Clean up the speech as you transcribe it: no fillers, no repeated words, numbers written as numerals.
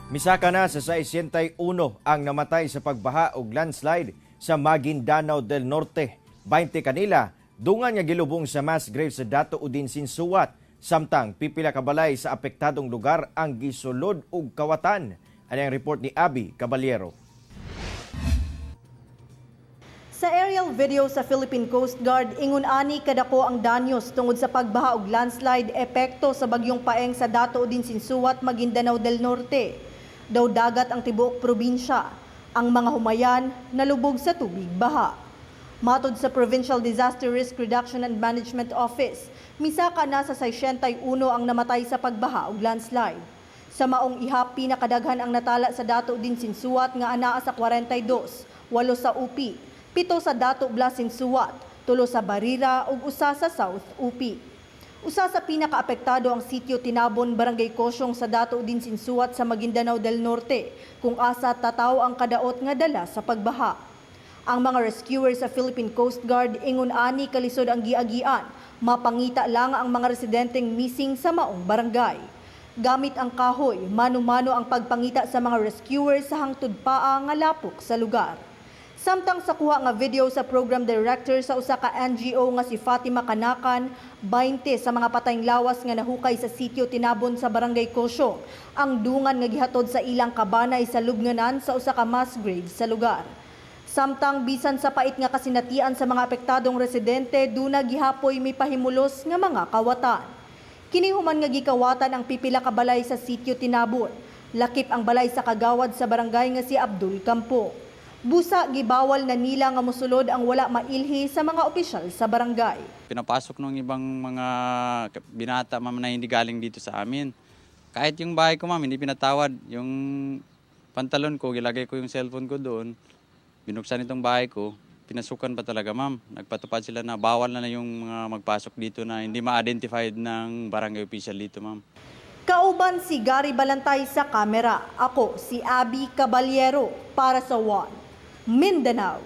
Misaka na sa 61 ang namatay sa pagbaha og landslide sa Maguindanao del Norte. 20 kanila dungan nga gilubong sa mass grave sa Dato Odin Sinsuat. Samtang pipila ka balay sa apektadong lugar ang gisulod og kawatan. Ani ang report ni Abby Caballero. Sa aerial video sa Philippine Coast Guard, ingon ani kadako ang danyos tungod sa pagbaha og landslide epekto sa bagyong Paeng sa Dato Odin Sinsuat, Maguindanao del Norte. Daw dagat ang tibuok probinsya. Ang mga humayan nalubog sa tubig baha. Matod sa Provincial Disaster Risk Reduction and Management Office, misaka na sa 61 ang namatay sa pagbaha og landslide. Sa maong ihap, pinakadaghan ang natala sa Dato Odin Sinsuat nga anaa sa 42, 8 sa Upi, 7 sa Dato Blas Sinsuat, 3 sa Barira ug 1 sa South Upi. Usa sa pinakaapektado ang sitio Tinabon, Barangay Kosyong sa Dato Odin Sinsuat sa Maguindanao del Norte, kung asa tataw ang kadaot nga dala sa pagbaha. Ang mga rescuers sa Philippine Coast Guard, ingon ani kalisod ang giagian, mapangita lang ang mga residenteng missing sa maong barangay. Gamit ang kahoy, mano-mano ang pagpangita sa mga rescuers sa hangtod paa nga lapok sa lugar. Samtang sa kuha nga video sa program director sa usa ka NGO nga si Fatima Kanakan, 20 sa mga patayng lawas nga nahukay sa sitio Tinabon sa Barangay Kosyong ang dungan nga gihatod sa ilang kabanay sa lubnganan sa usa ka mass grave sa lugar. Samtang bisan sa pait nga kasinatian sa mga apektadong residente, duna gihapoy may pahimulos nga mga kawatan. Kini human nga gikawatan ang pipila ka balay sa sitio Tinabon. Lakip ang balay sa kagawad sa barangay nga si Abdul Campo. Busa gibawal na nila nga mosulod ang wala mailhi sa mga opisyal sa barangay. Pinapasok ng ibang mga binata, ma'am, na hindi galing dito sa amin. Kahit yung bahay ko, ma'am, hindi pinatawad. Yung pantalon ko, gilagay ko yung cellphone ko doon. Binuksan itong bahay ko, pinasukan pa talaga, ma'am. Nagpatupad sila na bawal na yung mga magpasok dito na hindi ma-identified ng barangay official dito, ma'am. Kauban si Gary Balantay sa kamera. Ako si Abby Caballero para sa One Mindanao.